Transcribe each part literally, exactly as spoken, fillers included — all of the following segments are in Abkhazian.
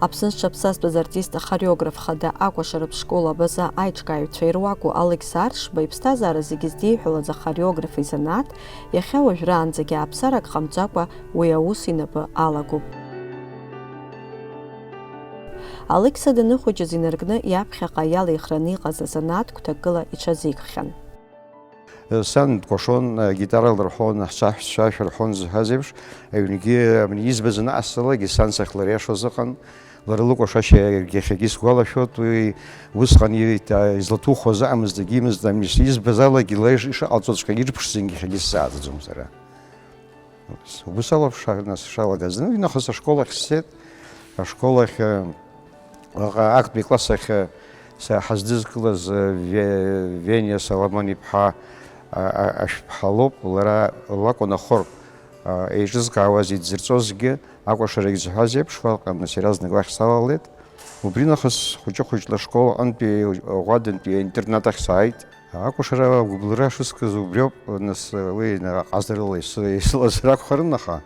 Аԥсны зҽаԥсазтәыз артист ахореограф хада акәашаратә школ Абаза аиҿкааҩцәа ируаку Алекс Аршба иԥсҭазаара зегьы здеиҳәалаз ахореограф изанааҭ иахьа уажәраанӡагьы ааԥсарак ҟамҵакәа уи аус инапы алагоуп. Алекса даныхәыҷыз инаркны иаԥхьаҟа иалихраны иҟаз азанааҭ гәҭакыла иҽазикхьан. Сан дкәашон, агитара лырҳәон, ҳцәаҳәшьцәа ашәа рҳәон зҳәаз еиԥш, аҩнгьы абни избаз анаҟасҵалакгьы сан сахьлыриашоз ыҟан. Лара лыкәашашьа иахьагьы сгәалашәоит, уи усҟан и-, излаҭухуаз аамыс дагьимызт, абни избаз алагьы лара иш-, ишыҟалҵоҵәҟьа ирԥшӡангьы иахьагьы сзааӡаӡом сара. Убыс алаԥш ша-, нас шалагаз. Ну, нахыс ашкол ахь сцеит. Ашкол ахь, э, аҟа-, актәи класс ахь, э, са ҳаздызкылаз, э, Ве-, Вениа Соломон-иԥҳа, а, а, ашәԥҳа лоуп, лара лакәын ахор, а, еиҿызкаауаз идзырҵозгьы, акәашарагь зҳәаз еиԥш, уаҟа нас иаразнак уахь салалеит. Убри нахыс хәыҷы-хәыҷла ашкол аҟынтәи, Ӷәадантәи аинтернат ахь сааит. Акәашара агәыбылра шыскыз убриоуп, нас, уи аҟазарыла ис-, исылаз ракәхарын, аха,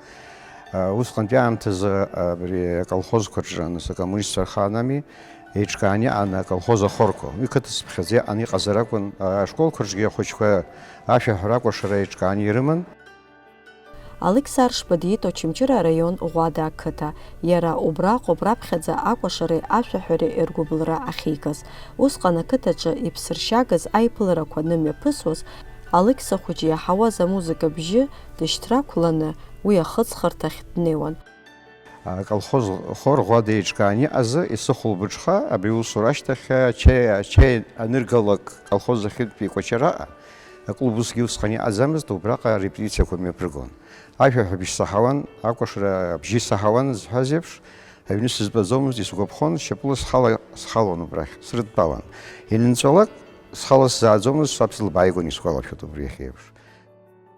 а, усҟантәи аамҭазы абри аколхозқәа рҿы, нас, акоммунистцәа рхаанами, еиҿкааны иҟан аколхоз ахорқәа. Уи қыҭацыԥхьаӡа иҟан, иҟазар акәын, а, ашколқәа рҿгьы ахәыҷқәа ашәаҳәара акәашара еиҿкааны ирыман. Алекс Аршба диит Очамчыра араион Ӷәада ақыҭа. Иара убраҟоуп раԥхьаӡа акәашареи ашәаҳәареи ргәыбылра ахьигаз. Усҟан ақыҭаҿы иԥсыршьагаз аиԥыларақәа анымҩаԥысуаз, Алекса хәыҷы иаҳауаз амузыка бжьы дышьҭрақәланы уи ахыҵхырҭахь днеиуан. Аколхоз хор Ӷәада еиҿкааны иҟазы исыхәылбыҽха, абри усура ашьҭахь ачаи, ачаи аныргалак колхоз ахьынтәи Кәачараҟа, аклуб усгьы усҟан иҟаӡамызт, убраҟа арепетициақәа мҩаԥыргон. Ашәаҳәабжь саҳауан, акәашара абжьы саҳауан зҳәаз еиԥш, аҩны сызтәаӡомызт, исгәаԥхон, шьапыла схала, схалон убрахь, срыдтәалан. Ианынҵәалак, схала сзааӡомызт, саԥсыла бааигәан исгәалашәоит убри иахьа еиԥш.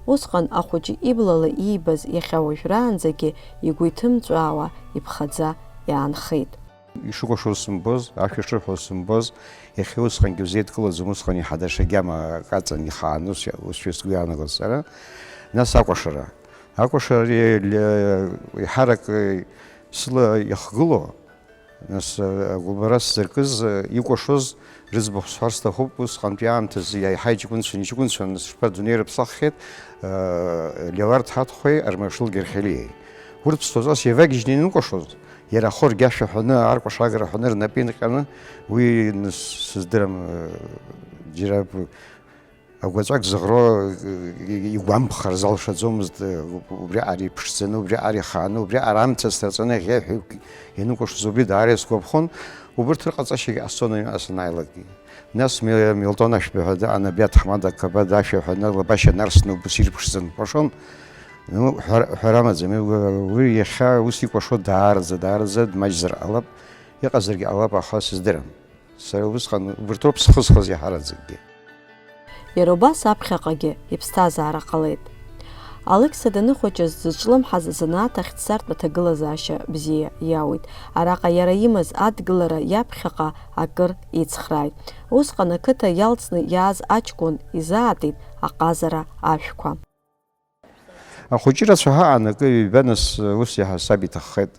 Усҟан ахәыҷы иблала иибаз иахьа уажәраанӡагьы игәы иҭымҵәаауа, иԥхаӡа иаанхеит. Ишыкәашоз сымбоз, ашәа шырҳәоз сымбоз, иахьа усҟангьы узеидкылаӡом, усҟан иаҳа даҽа гьама аҵан ихаан, ус, усшәа сгәы иаанагон сара. Нас акәашара. Акәашара ари, ле-, еиҳарак, сыла иахгылоу, нас, агәыбылра сзыркыз, икәашоз рыӡбахә сҳәар сҭахуп, усҟантәи аамҭазы иаҳа иҷкәынцәан, иҷкәынцәан, нас шԥа, дунеи рыԥсаххьеит, Леуард Ҳаҭхәеи Армашыл Герхелиеи. Урҭ ԥсҭазас еивагьежьны ианыкәашоз, иара ахоргьы ашәа ҳәаны, аркәашагара ҳәаны рнапы инҟьаны, уи, нас, сыздырам, џьара агәаҵәак зыӷроу игәамԥхар залшаӡомызт, убриаҟара иԥшӡаны, убриаҟара ихааны, убриаҟара амца сраҵаны аӷьеҩҳәа ианыкәашоз убри даара исгәаԥхон, убырҭ рҟаҵашьагьы ҟасҵон аҩныҟа санааилакгьы. Нас Ми-, Милтон ашәбаҳәа даан, абри аҭаҳмада қабада ашәа ҳәаны, лабашьа нарсны убас ирԥшӡан дкәашон. Ну, ҳәара, ҳәара амаӡам, уи, уи иахьа ус икәашо даараӡа, даараӡа дмаҷзар ҟалап, иҟазаргьы ҟалап, аха сыздырам. Сара усҟан убырҭ роуп схызхыз иаҳараӡакгьы. Иара убас аԥхьаҟагьы иԥсҭазаара ҟалеит. Алекса даныхәыҷыз дзыҿлымҳаз азанааҭ ахьӡҵартә аҭагылазаашьа бзиа иауит. Араҟа иара имаз адгылара иаԥхьаҟа акыр ицхрааит. Усҟан ақыҭа иалҵны иааз аҷкәын изаатит аҟазара ашәқәа. Ахәыҷы рацәа ҳаан, акы ҩба, нас ус иаҳасаб иҭаххеит.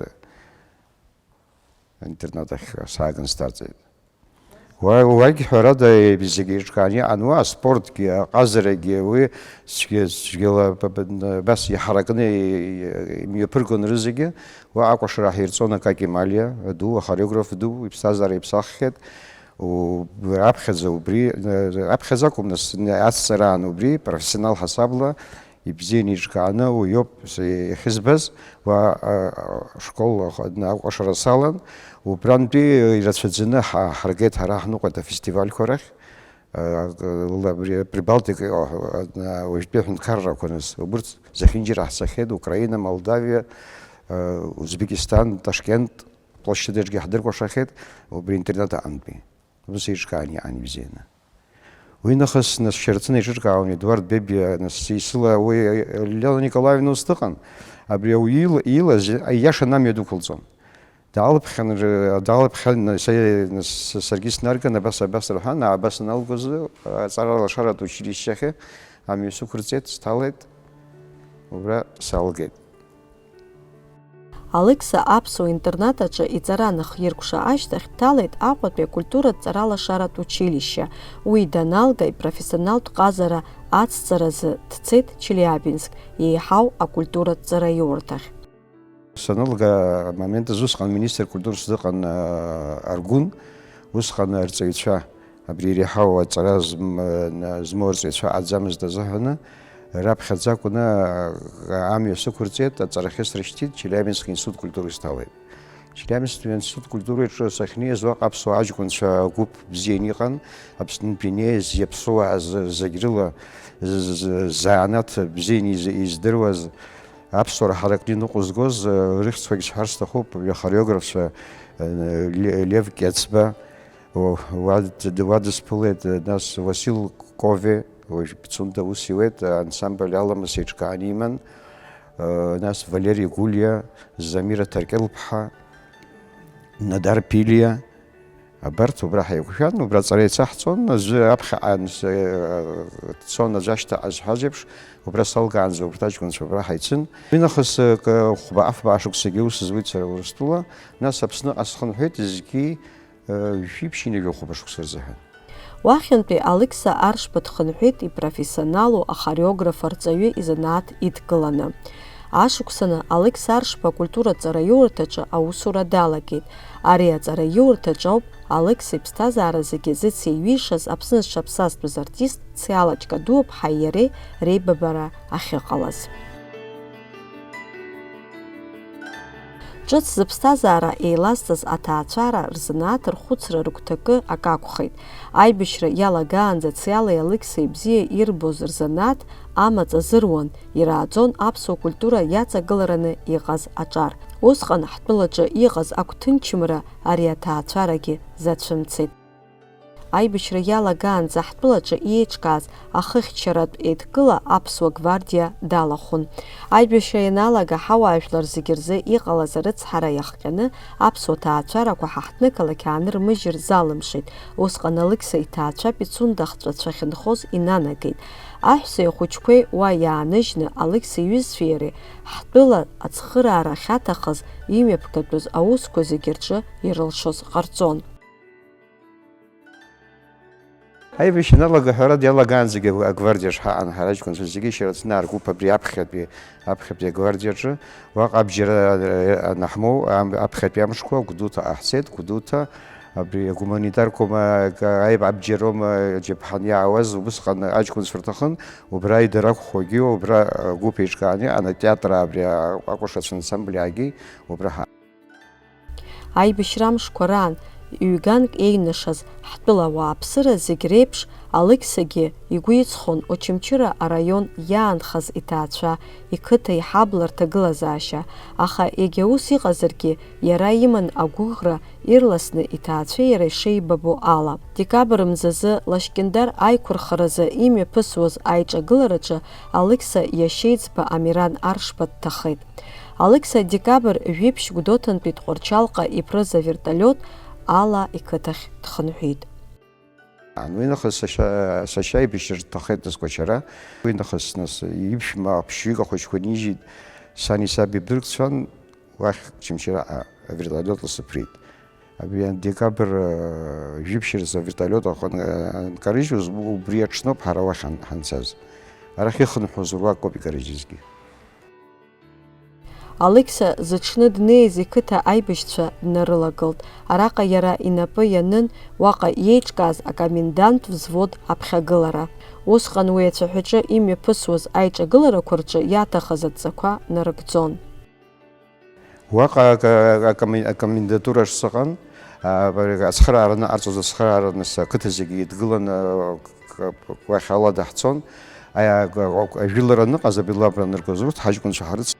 Аинтернат ахь сааган сҭарҵеит. Уа-, уагь, ҳәарада, зегьы еиҿкааны иҟан уа, аспортгьы, аҟазарагьы, уи цәгьа-, цәгьала б-, б-, абас иҳаракны и-, и-, имҩаԥыргон рызегьы, уа акәашара ҳирҵон Акаки Малиа, аду, ахореограф ду, иԥсҭазаара иԥсаххьеит. У-, раԥхьаӡа убри, раԥхьаӡа акәым, нас, ацҵараан убри, профессионал ҳасабла, ибзианы иҿкааны уи иоуп с-, иахьызбаз, уа, а, школ ахәаӡны акәашара салан, убрантәи ирацәаӡаны ҳа-, ҳаргеит ҳара ҳныҟәеит афестивальқәа рахь, а, ла-, абри Прибалтика, а, уажәтәи аҳәынҭқаррақәа нас, убырҭ зехьынџьара ҳцахьеит, Украина, Молдавиа, а, Узбекистан, Ташкент, площадь аҿгьы ҳдыркәашахьеит, убри интернат аҟынтәи. Ус еиҿкаан иҟан ибзианы. Уи нахыс, нас, Шьарыцын еиҿыркаауан Едуард Бебиа, нас, Сеисыла, уи, Лена Николаевна ус дыҟан. Абри ауаҩы ил-, илаз, аиашаны амҩа дықәылҵон. Даалыԥхьан, р-, даалыԥхьан, са, нас, саргьы снарган, абас, абас рҳәан, абас аналгозы, аҵара лашаратә училищеахь амҩа сықәырҵеит, сҭалеит, убра салгеит. Алықьса аԥсуа интернат аҿы иҵара анахиркәша ашьҭахь, дҭалеит Аҟәатәи акультуратә ҵаралашаратә училишьче. Уи даналга, ипрофессионалтә ҟазара ацҵаразы дцеит Челиабинск, еиҳау акультуратә ҵараиурҭахь. Санылга амомент азы усҟан министр культура сзыҟан, а, Аргәын, усҟан арҵаҩцәа, абри иреиҳау аҵара зм-, змоу арҵаҩцәа аӡамызт азыҳәаны, раԥхьаӡа акәны, а, амҩа сықәырҵеит, аҵарахьы срышьҭит Челябинск институт культуры сҭалеит. Челябинск институт культураҿы сахьнеиз уаҟа аԥсуа аҷкәынцәа гәыԥ бзианы иҟан, Аԥснынтә инеиз иаԥсуаа з-, зегь рыла з-, з-, з-, заанаҭ бзианы из-, издыруаз, аԥсуара ҳаракны иныҟәызгоз, э, рыхьӡқәагь сҳәар сҭахуп, ҩы хореографцәа, э, Ле-, Лев Кьацба, уа-, уа д-, уа дысԥылеит, э, нас Васил Кове, уажә Пицунда ус иуеит, ансамбль Аламыс еиҿкааны иман, э, нас Валери Гулиа, Замира Ҭаркьылԥҳа, Надар Пилиа, абарҭ убра ҳаиқәшәан, убра аҵара еицаҳҵон, аӡәы аԥхьаҟа анс-, э, дцон, аӡәы ашьҭаҟа зҳәаз еиԥш, убра салгаанӡа урҭ аҷкәынцәа убра ҳаицын. Уи нахыс, э, к-, хәба-афба ашықәсагьы аус зуеит сара Урыстәыла, нас Аԥсныҟа схынҳәит, зқьи, э, жәиԥшьынҩажәи хәба шықәса рзыҳәан. Уахьынтәи Алықьса Аршба дхынҳәит ипрофессионалу ахореограф арҵаҩы изанааҭ идкыланы. Ашықәсаны Алықьса Аршба акультуратә ҵараиурҭаҿы аусура далагеит. Ари аҵараиурҭаҿ ауп Алықьса иԥсҭазаара зегьы зыцеиҩишаз Аԥсны зҽаԥсазтәыз артист Циала Ҷкадуаԥҳаи иареи реибабара ахьыҟалаз. Ҿыц зыԥсҭазаара еилазҵаз аҭаацәара рзанааҭ рхәыцра рыгәҭакы акы акәхеит. Аибашьра иалагаанӡа Циалеи Алықьсеи бзиа ирбоз рзанааҭ амаҵ азыруан, ирааӡон аԥсуа культура иаҵагылараны иҟаз аҿар. Усҟан ҳтәылаҿы иҟаз агәҭынчымра ари аҭаацәарагьы зацәымцеит. Аибашьра иалагаанӡа ҳтәылаҿы иеиҿкааз ахыхьчаратә еидкыла Аԥсуа гвардиа далахәын. Аибашьра ианалага, ҳауаажәлар зегьы рзы иҟалаз арыцҳара иахҟьаны, аԥсуа ҭаацәарақәа ҳа ҳҭнықалақь аанырмыжьыр залымшеит. Усҟан Алықьса иҭаацәа Пицунда ахҵәацәа ахьынхоз инанагеит. Аҳәсеи ахәыҷқәеи уа иааныжьны, Алықьса иҩызцәеи иареи ҳтәыла ацхыраара ахьаҭахыз, имҩаԥгатәыз аусқәа зегьы рҿы ирылшоз ҟарҵон. Аибашьра ианалага, ҳәарада, иалагаанӡагьы агвардиаҿ ҳаҟан ҳара аҷкәынцәа зегьы, Шьарацәынаа ргәыԥ абри аԥхьатәи, аԥхьатәи агвардиаҿы. Уаҟа абџьар, э, анаҳмоу, ам-, аԥхьатәи амшқәа Гәдоуҭа ҳцеит, Гәдоуҭа абри агуманитаркома, ак-, аиб-, абџьарома џьаԥҳан иаауаз, убысҟан аҷкәынцәа рҭахын, убра идара ақәхогьы, убра, э, гәыԥ еиҿкааны иҟан, атеатр абри, а-, акәашацәа ансамбль аагьы убра ҳа-, Аибашьра амшқәа раан, ҩганк еиҩнашаз ҳтәыла ауааԥсыра зегь реиԥш, Алықьсагьы игәы иҵхон Очамчыра араион иаанхаз иҭаацәа, иқыҭа, иҳабла рҭагылазаашьа, аха егьа ус иҟазаргьы, иара иман агәыӷра ирласны иҭаацәеи иареи шеибабо ала. Декабр мзазы Лашькьындар аиқәырхаразы имҩаԥысуаз аиҿагылараҿы Алықьса иашьеиҵба Амиран Аршба дҭахеит. Алықьса декабр жәиԥшь Гәдоуҭантәи Тҟәарчалҟа иԥрыз аверталиот ала иқыҭахь дхынҳәит. Уи нахыс сашьа, сашьа ибжьы рҭахеит Тҟәарчалҟа. Уи нахыс нас иԥшәма ԥшьҩык ахәыҷқәа нижьит, сани саби быргцәан, уахь Очамчыраҟа аверталиотла сыԥрит. Абри декабр, э, жәиԥшь рзы аверталиот аҟны, э, анкарыжьуаз, у-, убри аҽноуп ҳара уахь ҳан-, ҳанцаз. Арахь ихынҳәуаз руак ауп икарыжьызгьы. Алықьса зыҽны днеиз иқыҭа аибашьцәа днарылагылт. Араҟа иара инапы ианын уаҟа иеиҿкааз акомендант взвод аԥхьагылара. Усҟан уи ацәаҳәаҿы имҩаԥысуаз аиҿагыларақәа рҿы иаҭахыз адҵақәа нарыгӡон. Уаҟа ак-, ак-, акоми-, акомендатура шсыҟан, а, ацхыраара аныҟарҵоз, ацхыраара нас ақыҭа зегьы еидгыланы, а, к-, к-, уахь алада ҳцон. Аи, а, г-, а, ажәылара аныҟаз, абилабра аныргоз, урҭ ҳаҷкәынцәа ҳарыц-.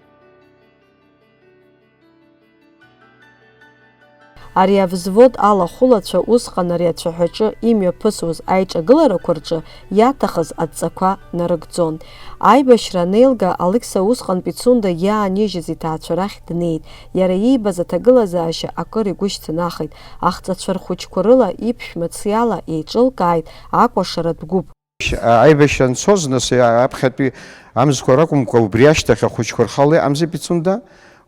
Ари авзвод алахәылацәа усҟан ари ацәаҳәаҿы имҩаԥысуаз аиҿагыларақәа рҿы иаҭахыз адҵақәа нарыгӡон. Аибашьра анеилга, Алықьса усҟан Пицунда иаанижьыз иҭаацәа рахь днеит. Иара иибаз аҭагылазаашьа акыр игәышьҭнахит. Ахҵәацәа рхәыҷқәа рыла иԥшәма Циала еиҿылкааит акәашаратә гәыԥ. Аибашьра анцоз, нас, аԥхьатәи амзқәа ракәымкәа, убри ашьҭахь ахәыҷқәа рхала иҟамзи Пицунда,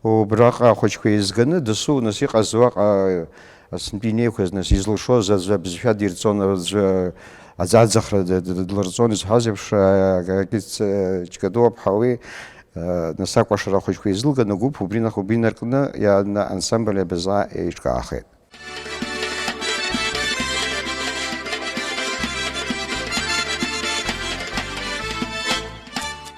Убраҟа ахәыҷқәа еизганы дасу, нас иҟаз уаҟа, а, сынтәа инеиқәыз, нас изылшоз аӡәы абызшәа дирҵон, аӡәы аӡ-, аӡахра д-, д-, длырҵон, изҳәаз еиԥш, а, Киц, а, Ҷкадоу аԥҳа уи, а, нас акәашара ахәыҷқәа еизылганы агәыԥ убри нах-, убри инаркны иааны ансамбль Абаза еиҿкаахеит.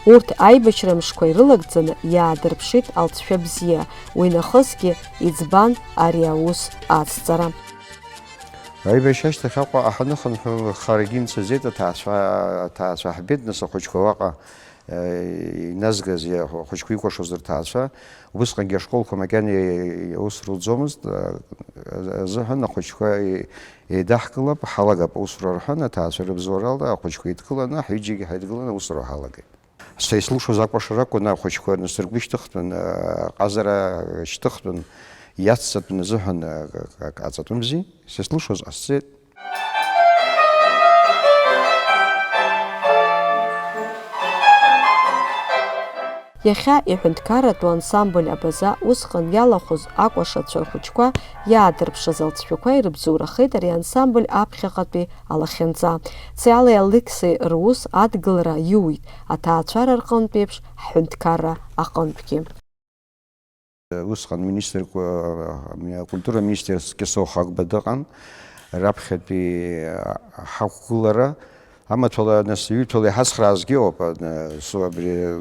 Урҭ аибашьра мшқәа ирылагӡаны иаадырԥшит алҵшәа бзиа, уи нахысгьы иӡбан ари аус ацҵара. Аибашьра ашьҭахь Аҟәа аҳаныхынҳәы харагьы имцаӡеит, аҭаацәа, аҭаацәа ҳбеит, нас ахәыҷқәа уаҟа иназгаз ахәыҷқәа икәашоз рҭаацәа, усҟангьы ашколқәа макьана аус руӡомызт азыҳәан, ахәыҷқәа еидаҳкылап, ҳалагап аусура рҳәан, аҭаацәа рыбзоурала ахәыҷқәа еидкыланы, ҳҩыџьагьы ҳаидгыланы аусура ҳалагеит. Са ислылшоз акәашара акәын, ахәыҷқәа насыргәышьҭыхтәын, аҟазара шьҭыхтәын, иацҵатәын азыҳәан, аҵатәымзи, са ислылшоз ҟасҵеит. Иахьа иҳәынҭқарратә ансамбль Абаза усҟан иалахәыз акәашацәа рхәыҷқәа иаадырԥшыз алҵшәақәа ирыбзоурахеит ари ансамбль аԥхьаҟатәи алахьынҵа. Циалеи Алықьсеи рус адгылара иуит аҭаацәара рҟынтә еиԥш ҳҳәынҭқарра аҟынтәгьы. Усҟан министр, акультура министр Кьасоу Хагба дыҟан, раԥхьатәи ҳақәгылара амаҭәала, нас ҩымҭала иҳацхраазгьы ыҟоуп, ан-, су-, абри,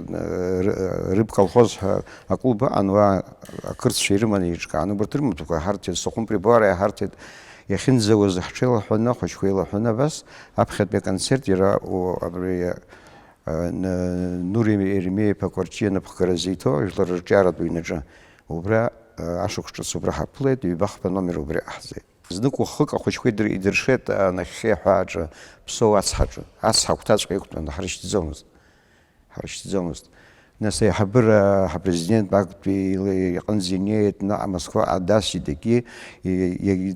р-, рыбколхоз ҳәа аклуб ыҟан, уа ақырҭцәа ирыманы еиҿкаан, убарҭ рымаҭәақәа ҳарҭеит, Сухум Прибоариа ҳарҭеит, иахьынӡауаз ҳҽеилаҳәаны, ахәыҷқәа еилаҳәаны абас, аԥхьатәи аконцерт иара у-, абри, Н-, Нури Еремеи-иԥа Кәарҷиа напхгара зиҭо, жәлар рырҿиаратә ҩнаҿы. Убра, ашықәс ҿыц убра ҳаԥылеит, ҩба-хԥа номер убри ҟаҳҵеит. Знык уахык ахәыҷқәа идыр-, идыршеит анахьхьи аҳәааҿы, Ԥсоу ацҳаҿы. Ацҳа агәҭаҵәҟьа иқәтәан, ҳрышьҭӡомызт. Ҳрышьҭӡомызт. Нас аиҳабыра, ҳапрезидент актәи иҟынӡа инеит, наҟ Москваҟа дасит, егьи, и-, и-,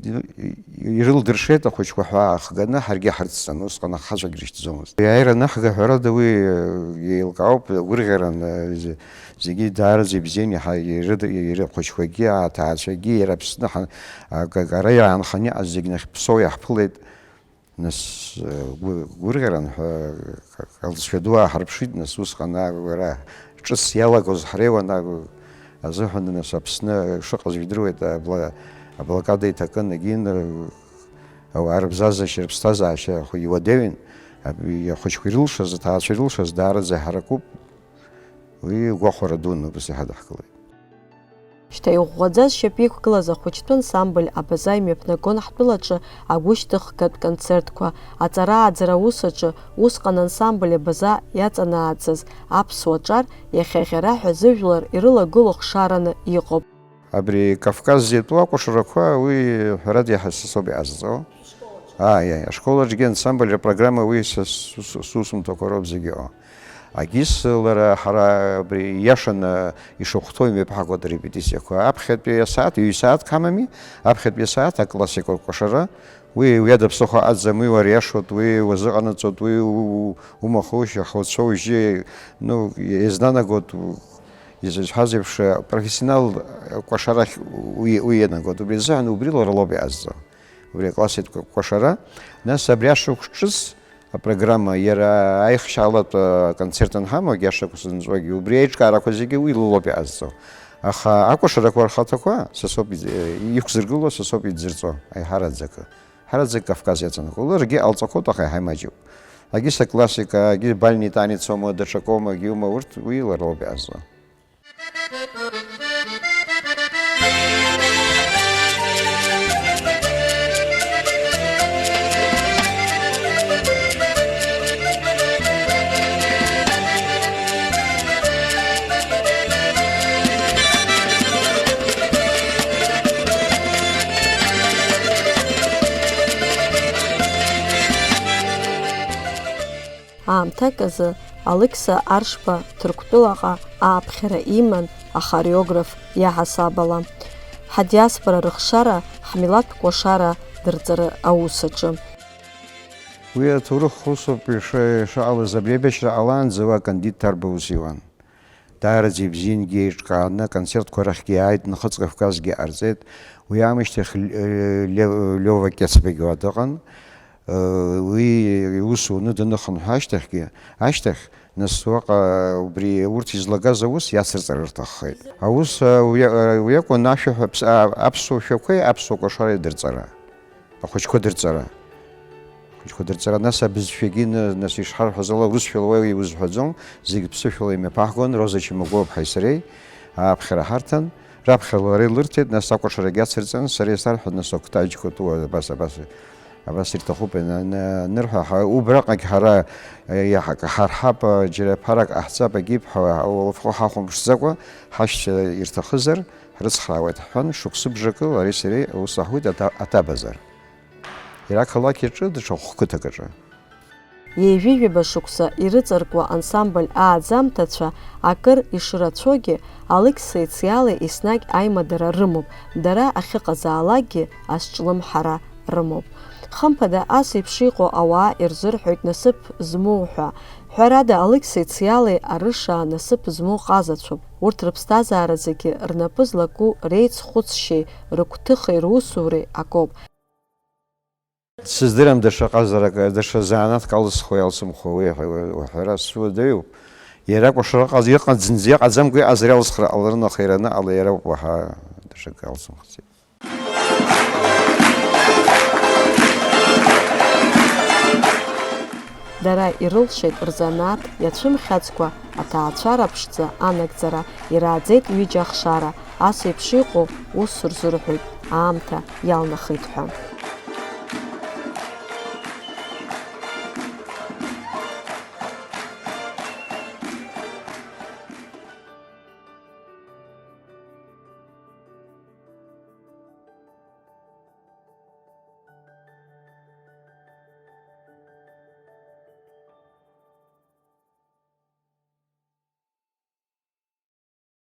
ирылдыршеит ахәыҷқәа ҳәаа аахганы, ҳаргьы ҳрыцҵан, усҟан ахацәагь рышьҭӡомызт. Аиааира анаҳга, ҳәарада, уи, э, еилкаауп, гәырӷьаран, э, з-, зегьы даараӡа ибзиан, иаҳа ирыда-, ир-, ахәыҷқәагьы, аҭаацәагьы, иара Аԥсны ҳа-, ак-, ак-, ара иаанханы иҟаз зегь нахь Ԥсоу иаҳԥылеит. Нас, э, гәы-, гәырӷьаран ҳәа, алҵшәа ду ааҳарԥшит, нас усҟан, а, ара ҿыц иалагоз ҳреиуан, а, азыҳәан, нас Аԥсны шыҟаз жәдыруеит, абла-, аблокада иҭакын, егьин, э, ауаа рыбзазашьа, рыԥсҭазаашьа хәы-, иуадаҩын, аб-, ахәыҷқәа ирылшаз, аҭаацәа ирылшаз даараӡа иҳаракуп, уи гәахәара дуун, убас иҳадаҳкылеит. Шьҭа иӷәӷәаӡа зшьапы иқәгылаз ахәыҷтәы ансамбль Абаза имҩаԥнагон ҳтәылаҿы агәышьҭыхгатә концертқәа, аҵара-ааӡара аус аҿы, усҟан ансамбль Абаза иаҵанааӡаз аԥсуа ҿар иахьа ӷьараҳәа зыжәлар ирылагылоу хшараны иҟоуп. Абри Кавказ иатәу акәашарақәа, уи, ҳәарада, иаҳа са соуп иҟазҵо. Ааи, ааи, ашколаҿгьы ансамбль апрограмма уи са сус-, сусумҭақәа роуп зегьы ыҟоу. Агьыс лара ҳара абри ииашаны ишахәҭоу имҩаԥаҳгоит арепетициақәа. Аԥхьатәи асааҭ, ҩ-сааҭк ҳамами, аԥхьатәи асааҭ аклассикатә кәашара, уи уи ада ԥсыхәа аӡам, уи уара иашоуп, уи уазыҟанаҵоит, уи у-, у-, умахушьа, ҳауцәа ужьы, ну, иазнанагоит, у-, изызҳәаз еиԥш, профессионал кәашарахь уи, уи ианагоит. Убри азыҳәан убри лара лоуп иҟазҵо. Убри аклассикатә кәашара. Нас абри ашықәс ҿыц апрограмма, иара аихшьаалатә аконцерт анҳамоу, агьи ашықәс нҵәогьы, убри аиҿкаарақәа зегьы уи лылоуп иҟазҵо. Аха акәашарақәа рхаҭақәа са соуп из-, иқәзыргыло, са соуп идзырҵо, аиҳараӡакы. Ҳараӡак Кавказ иаҵанакуа. Ларгьы ҟалҵақәоуп, аха иаҳа имаҷуп. Агьыс аклассика, агьи бальный танец аума, даҽакоума, агьиума, урҭ уи лара лоуп иҟазҵо. Аамҭак азы Алықьса Аршба Ҭырқәтәылаҟа ааԥхьара иман ахореограф иаҳасаб ала. Ҳадиаспора рыхшара, ҳмилаҭтә кәашара дырҵары аус аҿы. Уи аҭоурых усоуп иша-, ишаҟалаз, абри аибашьра ҟалаанӡа уа Кандид Ҭарба аус иуан. Даараӡа ибзиангьы еиҿкааны аконцертқәа рахьгьы иааит, Нхыҵ Кавказгьы ҟарҵеит. Уи аамышьҭахь Ле-, Ле-, Лиова Кьацбагьуа дыҟан. Уи иус уны даныхынҳәы ашьҭахьгьы, ашьҭахь, нас уаҟа убри урҭ излагаз аус иацырҵар рҭаххеит. Аус, уи, уи акәын ашәаҳәа аԥс-, а-, аԥсуа шәақәеи аԥсуа кәашареи дырҵара. Ахәыҷқәа дырҵара. Ахәыҷқәа дырҵара, нас абызшәагьы ны-, нас ишҳарҳәаз ала, урысшәала уаҩ иузҳәаӡом, зегь ԥсышәала имҩаԥаҳгон, Роза Чимагәлоԥҳаи сареи ааԥхьара ҳарҭан, раԥхьа лара илырҭеит, нас акәашарагьы ацырҵан, сара исарҳәон, нас акәтаҩ џьқәа ту абас, абас, абас ирҭахуп ана-, ана-, анырҳәа, ҳа-, убраҟагь ҳара, е, иаҳак-, ҳарҳап, џьара ԥарак ҟаҳҵап, агьип ҳәа, улафҟәы ҳахәамԥшӡакәа, ҳашьцәа ирҭахызар, ҳрыцхраауеит ҳҳәан, шықәсы бжакы лареи сареи аус аҳуеит Ата-, Аҭабазар. Иара ақалақь аҿы, даҽа хә-қыҭак аҿы. Ҩажәижәаба шықәса ирыҵаркуа ансамбль ааӡамҭацәа акыр ишырацәоугьы, Алықьса Циалеи еснагь аимадара рымоуп, дара ахьыҟазаалакгьы азҿлымҳара рымоуп. Хымԥада, ас еиԥш иҟоу ауаа ирзырҳәоит насыԥ змоу ҳәа. Ҳәарада, Алықьса Циалеи Арышаа насыԥ змоу ҟазацәоуп. Урҭ рыԥсҭазаара зегьы рнапы злаку реиҵхәыцшьеи рыгәҭыхеи русуреи акоуп. Сыздырам даҽа ҟазарак, даҽа заанаҭк алысхуа иалсымхуа, уи аҳәара суадаҩуп. Иара акәашара ҟаз-, иҟаӡ-, зынӡа иҟаӡамкәа иҟазар иалсхра ҟаларын, аха иара аныҟала иара ауп, уаҳа даҽакы алсымхӡеит. Дара ирылшеит рзанааҭ иацәымхьаӡкәа аҭаацәара ԥшӡа анагӡара, ирааӡеит ҩыџьа ахшара, ас еиԥш иҟоу ус рзырҳәоит, аамҭа иалнахит ҳәа.